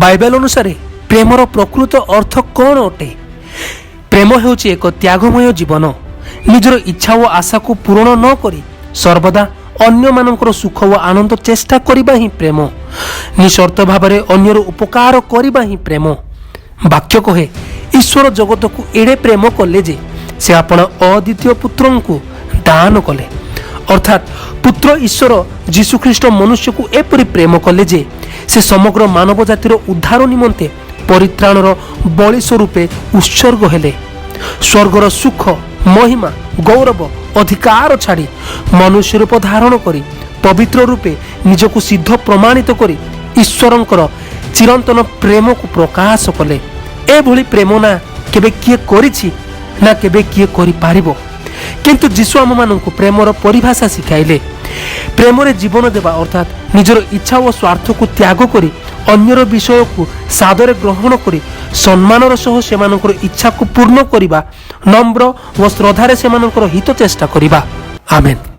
Bible ଅନୁସାରେ ପ୍ରେମର ପ୍ରକୃତ ଅର୍ଥ କ'ଣ ଅଟେ? ପ୍ରେମ ହେଉଛି ଏକ ତ୍ୟାଗମୟ ଜୀବନ। ନିଜର ଇଚ୍ଛା ଓ ଆଶାକୁ ପୂରଣ ନ କରି ସର୍ବଦା ଅନ୍ୟମାନଙ୍କର ସୁଖ ଓ ଆନନ୍ଦ ଚେଷ୍ଟା କରିବା ହିଁ ପ୍ରେମ। ନିଃସର୍ତ୍ତ ଭାବରେ ଅନ୍ୟର ଉପକାର କରିବା ହିଁ ପ୍ରେମ। ବାକ୍ୟ କହେ, ଈଶ୍ୱର ଜଗତକୁ ଏଡ଼େ ପ୍ରେମ କଲେ ଯେ ସେ ଆପଣା ଅଦ୍ୱିତୀୟ ପୁତ୍ରଙ୍କୁ ଦାନ କଲେ। ଅର୍ଥାତ୍ ପୁତ୍ର ଈଶ୍ୱର ଯୀଶୁଖ୍ରୀଷ୍ଟ ମନୁଷ୍ୟକୁ ଏପରି ପ୍ରେମ କଲେ ଯେ ସେ ସମଗ୍ର ମାନବ ଜାତିର ଉଦ୍ଧାର ନିମନ୍ତେ ପରିତ୍ରାଣର ବଳି ସ୍ୱରୂପେ ଉତ୍ସର୍ଗ ହେଲେ। ସ୍ୱର୍ଗର ସୁଖ, ମହିମା, ଗୌରବ, ଅଧିକାର ଛାଡ଼ି ମନୁଷ୍ୟ ରୂପ ଧାରଣ କରି ପବିତ୍ର ରୂପେ ନିଜକୁ ସିଦ୍ଧ ପ୍ରମାଣିତ କରି ଈଶ୍ୱରଙ୍କର ଚିରନ୍ତନ ପ୍ରେମକୁ ପ୍ରକାଶ କଲେ। ଏଭଳି ପ୍ରେମ ନା କେବେ କିଏ କରିଛି, ନା କେବେ କିଏ କରିପାରିବ। କିନ୍ତୁ ଯୀଶୁ ଆମମାନଙ୍କୁ ପ୍ରେମର ପରିଭାଷା ଶିଖାଇଲେ। ପ୍ରେମରେ ଜୀବନ ଦେବା, ଅର୍ଥାତ୍ ନିଜର ଇଚ୍ଛା ଓ ସ୍ୱାର୍ଥକୁ ତ୍ୟାଗ କରି ଅନ୍ୟର ବିଷୟକୁ ସାଦରେ ଗ୍ରହଣ କରି ସମ୍ମାନର ସହ ସେମାନଙ୍କର ଇଚ୍ଛାକୁ ପୂର୍ଣ୍ଣ କରିବା, ନମ୍ର ଓ ଶ୍ରଦ୍ଧାରେ ସେମାନଙ୍କର ହିତ ଚେଷ୍ଟା କରିବା। ଆମେନ୍।